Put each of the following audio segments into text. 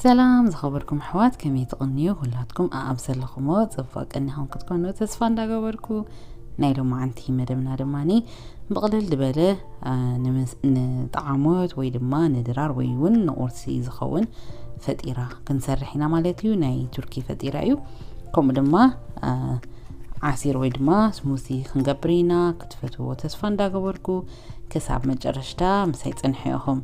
ሰላም ዝኸበርኩም ኣሕዋት፣ ከመይ ትቕንዩ? ኩላትኩም ኣኣብ ዘለኹሞ ጽቡቕ ቀኒኹም ክትኮኑ ተስፋ እንዳገበርኩ፣ ናይ ሎማዓንቲ መደብና ድማኒ ብቕልል ዝበለ፣ አ፣ ንምስ-፣ ንጠዓሞት ወይ ድማ ንድራር ወይ እውን ንቁርሲ ዝኸውን ፈጢራ ክንሰርሕ ኢና ማለት እዩ። ናይ ቱርኪ ፈጢራ እዩ። ከምኡ ድማ፣ አ፣ ዓሲር ወይ ድማ ስሙዚ ክንገብር ኢና። ክትፈትዎ ተስፋ እንዳገበርኩ፣ ክሳብ መጨረሽታ ምሳይ ጽንሑ ኢኹም።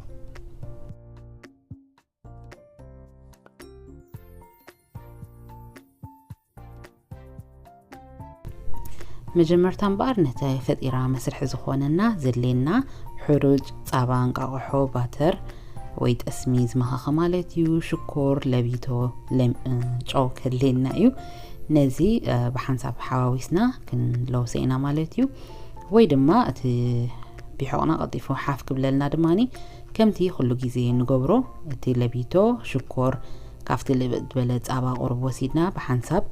መጀመርታ እምበኣር፣ ነቲ ፈጢራ መስርሒ ዝኾነና ዘድልየና ሕሩጭ፣ ጻባ፣ እንቃቑሖ፣ ባተር ወይ ጠስሚ ዝመኸኸ ማለት እዩ፣ ሽኮር፣ ለቢቶ፣ ለም-፣ እ፣ ጨው ከድልየና እዩ። ነዚ፣ እ፣ ብሓንሳብ ሓዋዊስና ክንለውሶ ኢና ማለት እዩ። ወይ ድማ እቲ ቢሖቕና ቀልጢፉ ሓፍ ክብለልና ድማኒ፣ ከምቲ ኩሉ ግዜ ንገብሮ፣ እቲ ለቢቶ፣ ሽኮር፣ ካብቲ ልብጥ ዝበለ ጻባ ቁሩብ ወሲድና ብሓንሳብ፣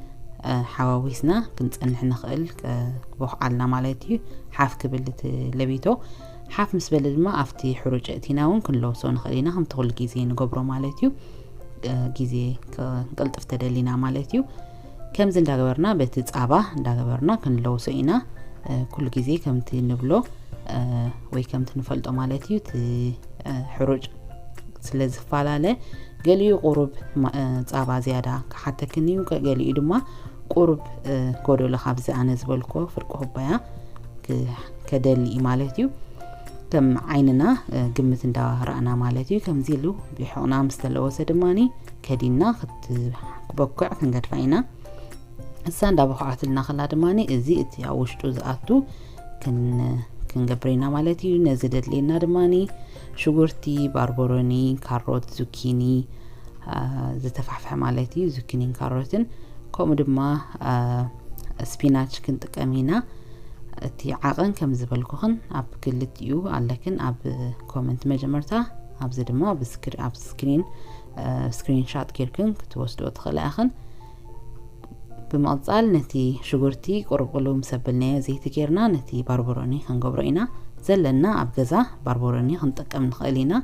እ፣ ሓዋዊስና ክንጸንሕ ንኽእል፣ እ፣ ክቦኽዓልና ማለት እዩ። ሓፍ ክብል እቲ ለቢቶ፣ ሓፍ ምስ በለ ድማ ኣብቲ ሕሩጭ እቲና እውን ክንለውሶ ንኽእል ኢና፣ ከምቲ ኩሉ ግዜ ንገብሮ ማለት እዩ። እ፣ ግዜ ክ-፣ ክንቅልጥፍ ተደሊና ማለት እዩ። ከምዚ እንዳገበርና በቲ ጻባ እንዳገበርና ክንለውሶ ኢና። እ፣ ኩሉ ግዜ ከምቲ ንብሎ፣ እ፣ ወይ ከምቲ ንፈልጦ ማለት እዩ፣ እቲ፣ እ፣ ሕሩጭ ስለ ዝፈላለ፣ ገሊኡ ቁሩብ ማ-፣ እ፣ ጻባ ዝያዳ ክሓተክን እዩ፣ ከ-፣ ገሊኡ ድማ ቁሩብ፣ እ፣ ጎደሎ ካብዚ ኣነ ዝበልኮ ፍርቂ ኩባያ ክ-፣ ከደሊ እዩ ማለት እዩ። ከም ዓይንና፣ እ፣ ግምት እንዳረኣና ማለት እዩ። ከምዚ ኢሉ ቢሖቕና ምስ ተለወሰ ድማኒ ከዲና ክት-፣ ክበኩዕ ክንገድፋ ኢና። እሳ እንዳበኹዓትልና ከላ ድማኒ እዚ እቲ ኣብ ውሽጡ ዝኣቱ ክን-፣ ክንገብር ኢና ማለት እዩ። ነዚ ደድልየና ድማኒ ሽጉርቲ፣ ባርበሮኒ፣ ካሮት፣ ዙኪኒ፣ አ፣ ዝተፋሕፈሐ ማለት እዩ። ዙኪኒን ካሮትን፣ ከምኡ ድማ፣ አ፣ ስፒናች ክንጥቀም ኢና። እቲ ዓቐን ከም ዝበልኩኽን ኣብ ክልቲኡ ኣለክን ኣብ ኮመንት መጀመርታ፣ ኣብዚ ድማ ኣብ ስክሪ-፣ ኣብ ስክሪን፣ አ፣ ስክሪንሻት ጌርክን ክትወስድኦ ትኽእላ ኢኽን። ብምቕጻል ነቲ ሽጉርቲ ቁሩብ ቁሉ ምስ ኣበልናዮ ዘይቲ ጌርና ነቲ ባርበሮኒ ክንገብሮ ኢና። ዘለና ኣብ ገዛ ባርበሮኒ ክንጥቀም ንኽእል ኢና።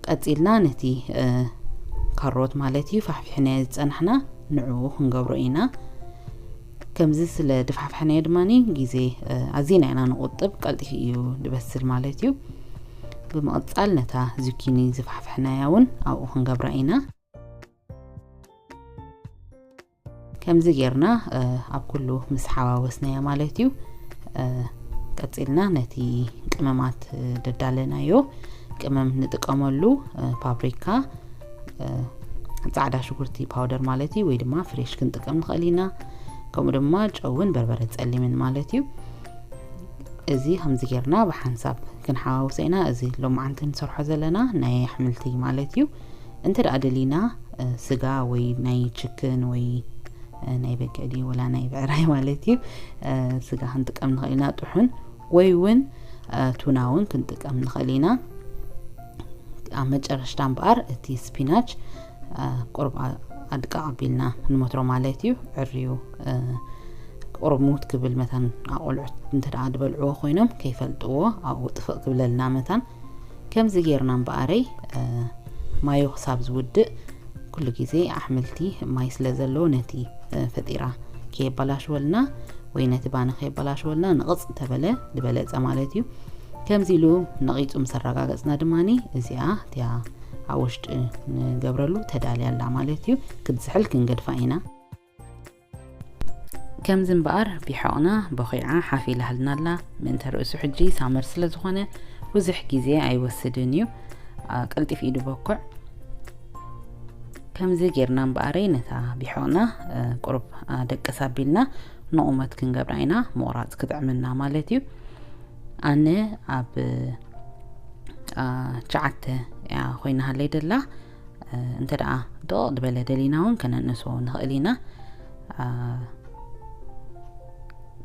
ቀጺልና ነቲ፣ እ፣ ካሮት ማለት እዩ ፋሕፊሕናዮ ዝጸናሕና ንዕኡ ክንገብሮ ኢና። ከምዚ ስለ ድፋሕፋሕናዮ ድማኒ ግዜ፣ እ፣ ኣዚና ኢና ንቑጥብ፣ ቀልጢፉ እዩ ዝበስል ማለት እዩ። ብምቕጻል ነታ ዙኪኒ ዝፋሕፋሕናያ እውን ኣብኡ ክንገብራ ኢና። ከምዚ ጌርና፣ እ፣ ኣብ ኩሉ ምስ ሓዋወስናዮ ማለት እዩ። እ፣ ቀጺልና ነቲ ቅመማት፣ እ፣ ደዳለናዮ ቅመም ንጥቀመሉ፣ እ፣ ፓፕሪካ፣ እ፣ ጻዕዳ ሽጉርቲ ፓውደር ማለት እዩ፣ ወይ ድማ ፍሬሽ ክንጥቀም ንኽእል ኢና። ከምኡ ድማ ጨውን በርበረ ጸሊምን ማለት እዩ። እዚ ከምዚ ጌርና ብሓንሳብ ክንሓዋውሶ ኢና። እዚ ሎማዓንቲ ንሰርሖ ዘለና ናይ ኣሕምልቲ ማለት እዩ። እንተ ደኣ ደሊና፣ እ፣ ስጋ ወይ ናይ ችክን ወይ፣ እ፣ ናይ በግዕ ድዩ ወላ ናይ ብዕራይ ማለት እዩ፣ እ፣ ስጋ ክንጥቀም ንኽእል ኢና ጥሑን፣ ወይ እውን፣ እ፣ ቱና እውን ክንጥቀም ንኽእል ኢና። ኣብ መጨረሽታ እምበኣር እቲ ስፒናች፣ እ፣ ቁሩብ ኣ-፣ ኣድቃቕ ኣቢልና ንመትሮ ማለት እዩ። ዕርዩ፣ እ፣ ቁሩብ ሙት ክብል መታን ኣቆልዑት እንተ ደኣ ዝበልዕዎ ኮይኖም ከይፈልጥዎ ኣብኡ ጥፍእ ክብለልና መታን። ከምዚ ጌርና እምበኣረይ፣ እ፣ ማዩ ክሳብ ዝውድእ ኩሉ ግዜ ኣሕምልቲ ማይ ስለ ዘለዎ ነቲ፣ እ፣ ፈጢራ ከየበላሽወልና ወይ ነቲ ባኒ ከየበላሽወልና ንቕጽ ተበለ ዝበለጸ ማለት እዩ። ከምዚ ኢሉ ነቒጹ ምስ ኣረጋገጽና ድማኒ እዚኣ እቲኣ ኣብ ውሽጢ ንገብረሉ ተዳልያ ኣላ ማለት እዩ። ክትዝሕል ክንገድፋ ኢና። ከምዚ እምበኣር ቢሖቕና ቦኺዓ ሓፍ ኢላ ሃልና ኣላ። ምእንተ ርእሱ ሕጂ ሳመር ስለ ዝኾነ ብዙሕ ግዜ ኣይወስድን እዩ። ኣ፣ ቀልጢፍ ኢዱ በኩዕ። ከምዚ ጌርና እምበኣረይ ነታ ቢሖቕና፣ እ፣ ቁሩብ፣ ኣ፣ ደቀስ ኣቢልና ንቑመት ክንገብራ ኢና። ምቑራጽ ክጥዕመና ማለት እዩ። ኣነ ኣብ፣ ኣ፣ ትሽዓተ እያ ኮይና ሃለይ ደላ። እ፣ እንተ ደኣ ድቕቕ ዝበለ ደሊና እውን ከነንእሶ ንኽእል ኢና። ኣ፣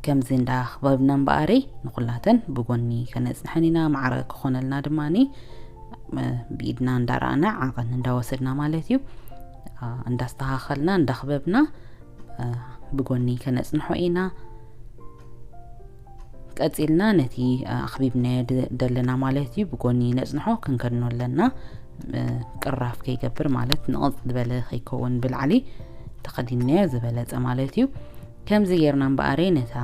ከምዚ እንዳ ክበብና እምበኣረይ ንኹላተን ብጎኒ ከነጽንሐን ኢና። ማዕረ ክኾነልና ድማኒ፣ እ፣ ብኢድና እንዳረኣና ዓቐን እንዳወሰድና ማለት እዩ። ኣ፣ እንዳስተኻኸልና፣ እንዳኽበብና፣ እ፣ ብጎኒ ከነጽንሖ ኢና። ቀጺልና ነቲ ኣኽቢብናዮ ደ-፣ ደለና ማለት እዩ፣ ብጎኒ ነጽንሖ፣ ክንከድኖ ኣለና። ቅራፍ ከይገብር ማለት ንቕፅ ዝበለ ከይከውን ብላዕሊ ተኸዲንናዮ ዝበለፀ ማለት እዩ። ከምዚ ጌርና እምበኣረ ነታ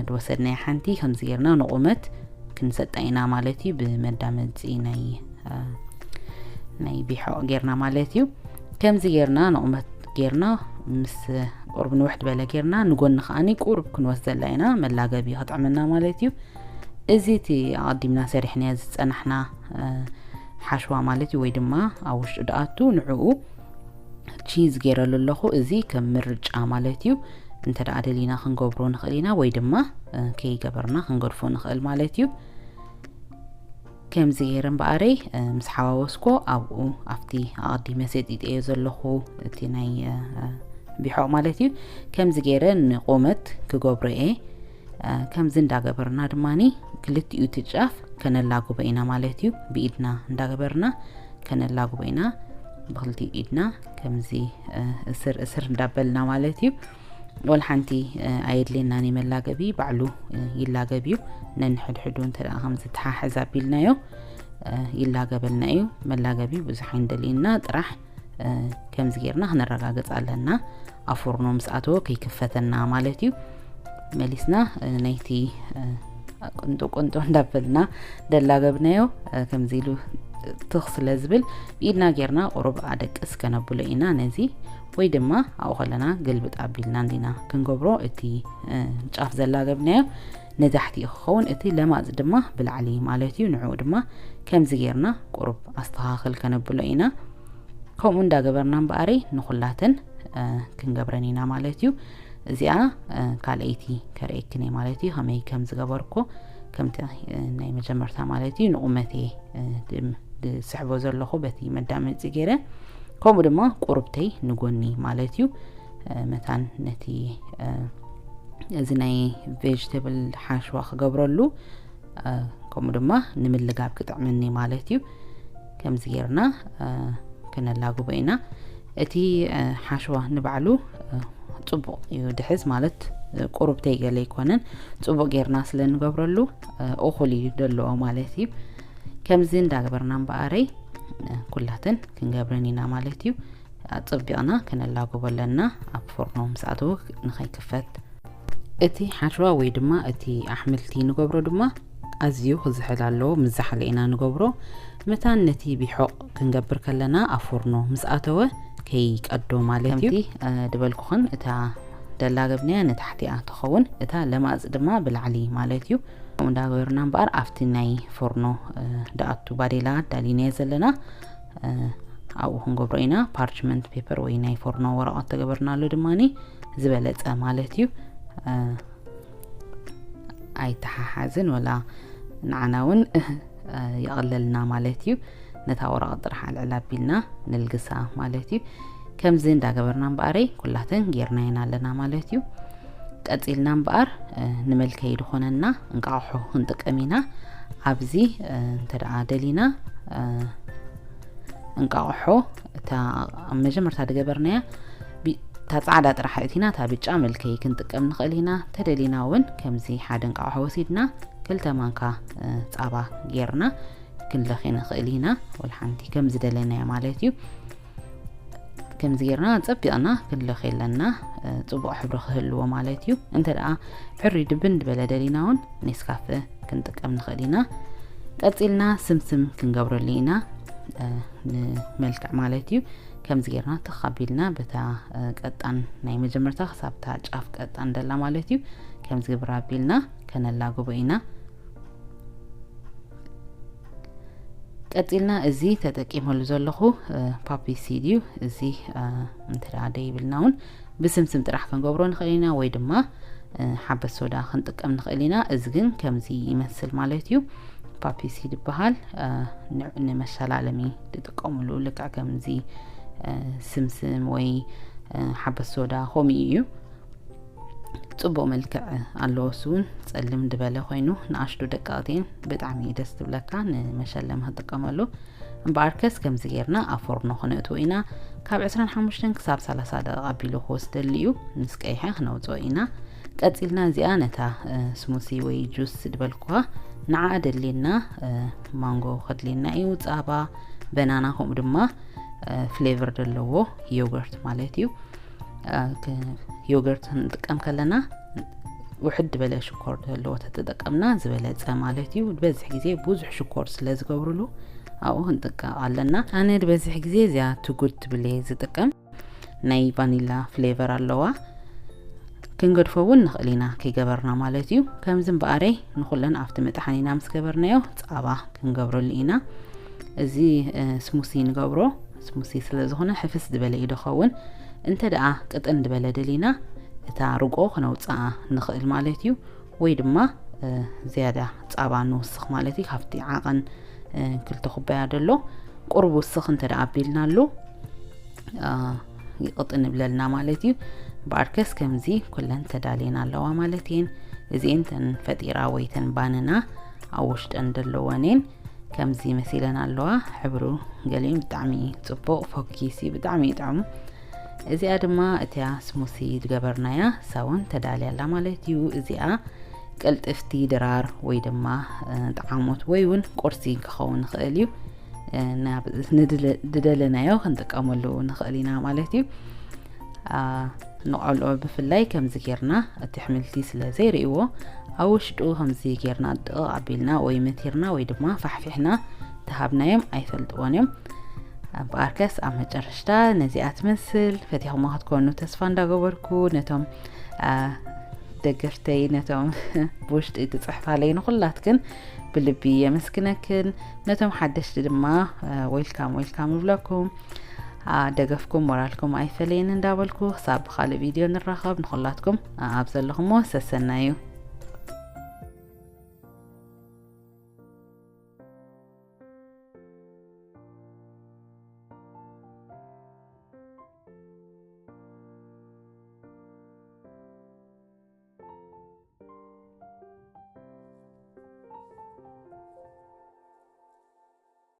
ዝወሰድናያ ሓንቲ ከምዚ ጌርና ንቑመት ክንሰጣ ኢና ማለት እዩ። ብመዳመፂ ናይ ናይ ቢሖቕ ጌርና ማለት እዩ። ከምዚ ጌርና ንቑመት ጌርና ምስ ቁርብ ንውሕ ዝበለ ጌርና ንጎኒ ከዓኒ ቁርብ ክንወስደላ ኢና። መላገቢ ክጥዕመና ማለት እዩ። እዚ እቲ ኣቐዲምና ሰሪሕናዮ ዝፀናሕና ሓሽዋ ማለት እዩ፣ ወይ ድማ ኣብ ውሽጡ ድኣቱ ንዕኡ ቺዝ ገይረሉ ኣለኹ። እዚ ከም ምርጫ ማለት እዩ። እንተ ደኣ ደሊና ክንገብሮ ንኽእል ኢና፣ ወይ ድማ ከይገበርና ክንገድፎ ንኽእል ማለት እዩ። ከምዚ ገይረ እምበኣረይ ምስ ሓዋወስኮ ኣብኡ ኣብቲ ኣቐዲመ ሰጢጠዮ ዘለኹ እቲ ናይ ቢሖቕ ማለት እዩ። ከምዚ ገይረ ንቁመት ክገብሮ እየ። ከምዚ እንዳገበርና ድማ ክልቲኡ እቲ ጫፍ ከነላግቦ ኢና ማለት እዩ። ብኢድና እንዳገበርና ከነላግቦ ኢና፣ ብክልቲኡ ኢድና ከምዚ እስር እስር እንዳበልና ማለት እዩ። ወላ ሓንቲ ኣየድልየናን መላገቢ፣ ባዕሉ ይላገብ እዩ። ነንሕድሕዱ እንተ ደኣ ከምዚ ተሓሕዝ ኣቢልናዮ ይላገበልና እዩ። መላገቢ ብዙሕ ኣይንደልየና፣ ጥራሕ ከምዚ ጌርና ክነረጋግጽ ኣለና። ኣብ ፎርኖ ምስ ኣተወ ከይክፈተና ማለት እዩ። መሊስና ናይቲ ቅንጦ ቅንጦ እንዳበልና ደላገብናዮ ከምዚ ኢሉ ትኽ ስለ ዝብል ብኢድና ጌርና ቁሩብ ኣደቅስ ከነብሎ ኢና ነዚ። ወይ ድማ ኣብኡ ከለና ግልብጥ ኣቢልና እንዲና ክንገብሮ፣ እቲ ጫፍ ዘላገብናዮ ንታሕቲ ክኸውን፣ እቲ ለማጽ ድማ ብላዕሊ ማለት እዩ። ንዕኡ ድማ ከምዚ ጌርና ቁሩብ ኣስተኻኽል ከነብሎ ኢና። ከምኡ እንዳገበርና እምበኣረይ ንኹላተን ክንገብረን ኢና ማለት እዩ። እዚኣ ካልኣይቲ ከርእየክን እየ ማለት እዩ፣ ከመይ ከም ዝገበርኩ። ከምቲ ናይ መጀመርታ ማለት እዩ፣ ንቑመት እየ ዝስሕቦ ዘለኹ በቲ መዳመፂ ገይረ። ከምኡ ድማ ቁሩብተይ ንጎኒ ማለት እዩ። መታን ነቲ እዚ ናይ ቬጅተብል ሓሽዋ ክገብረሉ፣ ከምኡ ድማ ንምልጋብ ክጥዕመኒ ማለት እዩ። ከምዚ ጌርና ክነላግቦ ኢና። እቲ ሓሽዋ ንባዕሉ ጽቡቕ እዩ ድሕዝ፣ ማለት ቁሩብተይ ገለ ኣይኮነን። ጽቡቕ ጌርና ስለ ንገብረሉ እኹል እዩ ደለዎ ማለት እዩ። ከምዚ እንዳገበርና እምበኣረይ ኩላተን ክንገብረን ኢና ማለት እዩ። ኣጸቢቕና ክነላግቦ ኣለና፣ ኣብ ፎርኖ ምስ ኣተወ ንኸይክፈት። እቲ ሓሽዋ ወይ ድማ እቲ ኣሕምልቲ ንገብሮ ድማ ኣዝዩ ክዝሕል ኣለዎ። ምስ ዝሓለ ኢና ንገብሮ። መታን ነቲ ቢሖቕ ክንገብር ከለና ኣብ ፎርኖ ምስ ኣተወ ከይቀዶ ማለት እዩ። ከምቲ ድበልኩኽን እታ ደላገብናያ ንታሕቲ እያ ትኸውን፣ እታ ለማጽ ድማ ብላዕሊ ማለት እዩ። ከምኡ እንዳገበርና እምበኣር ኣብቲ ናይ ፎርኖ ድኣቱ ባዴላ ዳሊናዮ ዘለና ኣብኡ ክንገብሮ ኢና። ፓርችመንት ፔፐር ወይ ናይ ፎርኖ ወረቐት ተገበርናሉ ድማ ዝበለጸ ማለት እዩ። ኣይተሓሓዝን ወላ ንዓና እውን የቐለልና ማለት እዩ። ነታ ወረቐት ጥራሕ ኣልዕል ኣቢልና ንልግሳ ማለት እዩ። ከምዚ እንዳገበርና እምበኣረይ ኩላተን ጌርናየን ኣለና ማለት እዩ። ቀጺልና እምበኣር ንመልከይ ዝኾነና እንቃቑሖ ክንጥቀም ኢና። ኣብዚ እንተ ደኣ ደሊና እንቃቑሖ እታ ኣብ መጀመርታ ዝገበርናያ እታ ጻዕዳ ጥራሕ እቲና እታ ብጫ መልከይ ክንጥቀም ንኽእል ኢና። ተደሊና እውን ከምዚ ሓደ እንቃቑሖ ወሲድና ክልተ ማንካ ጻባ ጌርና ክንለኺ ንኽእል ኢና። ወላ ሓንቲ ከም ዝደለናዮ ማለት እዩ። ከምዚ ጌርና ጸቢቕና ክንለኺ ኣለና። ጽቡቕ ሕብሪ ክህልዎ ማለት እዩ። እንተ ደኣ ሕሪ ድብን ዝበለ ደሊና እውን ኔስካፈ ክንጥቀም ንኽእል ኢና። ቀጺልና ስምስም ክንገብረሉ ኢና። ንመልክዕ ማለት እዩ። ከምዚ ጌርና ተኻቢልና በታ ቀጣን ናይ መጀመርታ ክሳብ እታ ጫፍ ቀጣን ደላ ማለት እዩ። ከምዚ ግብር ኣቢልና ከነላግቦ ኢና። ቀጺልና እዚ ተጠቂመሉ ዘለኹ ፓፒ ሲድ እዩ። እዚ እንተ ደኣ ደይብልና እውን ብስምስም ጥራሕ ክንገብሮ ንኽእል ኢና፣ ወይ ድማ ሓበስ ሶዳ ክንጥቀም ንኽእል ኢና። እዚ ግን ከምዚ ይመስል ማለት እዩ። ፓፒ ሲድ ይበሃል። ንመሸላለሚ ዝጥቀምሉ ልክዕ ከምዚ ስምስም ወይ ሓበስ ሶዳ ከምኡ እዩ። ጽቡቕ መልክዕ ኣለዎ። እሱ እውን ጸልም ዝበለ ኮይኑ ንኣሽቱ ደቀቕቲ እየን። ብጣዕሚ እዩ ደስ ትብለካ ንመሸለሚ ክጥቀመሉ። እምበኣርከስ ከምዚ ጌርና ኣብ ፎርኖ ክነእትዎ ኢና። ካብ ዕስራን ሓሙሽተን ክሳብ ሰላሳ ደቂቕ ኣቢሉ ክወስደሉ እዩ። ምስ ቀይሐ ክነውፅኦ ኢና። ቀጺልና እዚኣ ነታ ስሙሲ ወይ ጁስ ዝበልኩዋ ንዓ ኣደልየና። ማንጎ ከድልየና እዩ፣ ጻባ፣ በናና፣ ከምኡ ድማ ፍሌቨር ዘለዎ ዮገርት ማለት እዩ። ዮገርት ክንጥቀም ከለና ውሕድ ዝበለ ሽኮር ዘለዎ ተተጠቀምና ዝበለፀ ማለት እዩ። ዝበዝሕ ግዜ ብዙሕ ሽኮር ስለ ዝገብርሉ ኣብኡ ክንጥቀም ኣለና። ኣነ ዝበዝሕ ግዜ እዚኣ ቱጉድ ትብል እየ ዝጥቀም፣ ናይ ቫኒላ ፍሌቨር ኣለዋ። ክንገድፎ እውን ንኽእል ኢና ከይገበርና ማለት እዩ። ከምዚ እምበኣረይ ንኹለን ኣብቲ መጥሓኒና ምስ ገበርናዮ ፃባ ክንገብረሉ ኢና። እዚ ስሙሲ ንገብሮ፣ ስሙሲ ስለ ዝኾነ ሕፍስ ዝበለ እዩ ዝኸውን። እንተ ደኣ ቅጥን ዝበለ ደሊና እታ ርጎ ክነውፅኣ ንኽእል ማለት እዩ። ወይ ድማ ዝያዳ ፃባ ንውስኽ ማለት እዩ። ካብቲ ዓቐን ክልተ ኩባያ ደሎ ቁሩብ ውስኽ እንተ ደኣ ኣቢልናሉ ይቕጥን ይብለልና ማለት እዩ። በኣርከስ ከምዚ ኩለን ተዳልየን ኣለዋ ማለት እየን። እዚኤን ተን ፈጢራ ወይ ተን ባንና ኣብ ውሽጠን ዘለወን እየን። ከምዚ መሲለን ኣለዋ። ሕብሩ ገሊኦም ብጣዕሚ ጽቡቕ ፎኪስ እዩ፣ ብጣዕሚ ይጥዕሙ። እዚኣ ድማ እቲያ ስሙሲ ዝገበርናያ ሳውን ተዳልያ ኣላ ማለት እዩ። እዚኣ ቅልጥፍቲ ድራር ወይ ድማ ጠዓሞት ወይ እውን ቁርሲ ክኸውን ይኽእል እዩ። ናብ ዝደለናዮ ክንጥቀመሉ ንኽእል ኢና ማለት እዩ። ንቆልዑ ብፍላይ ከምዚ ጌርና እቲ ኣሕምልቲ ስለ ዘይርእይዎ ኣብ ውሽጡ ከምዚ ጌርና ድቕቕ ኣቢልና ወይ መቲርና ወይ ድማ ፋሕፊሕና ተሃብናዮም ኣይፈልጥዎን እዮም። በኣርከስ ኣብ መጨረሽታ ነዚኣ ትመስል። ፈቲኹማ ክትኮኑ ተስፋ እንዳገበርኩ ነቶም ደገፍተይ፣ ነቶም ብውሽጢ ትጽሕፋለይ ንኹላትክን ብልቢ የመስግነክን። ነቶም ሓደሽቲ ድማ ዌልካም ዌልካም እብለኩም። ደገፍኩም ሞራልኩም ኣይፈለየን እንዳበልኩ ክሳብ ብኻልእ ቪድዮ ንራኸብ። ንኹላትኩም ኣብ ዘለኹሞ ሰሰናዩ።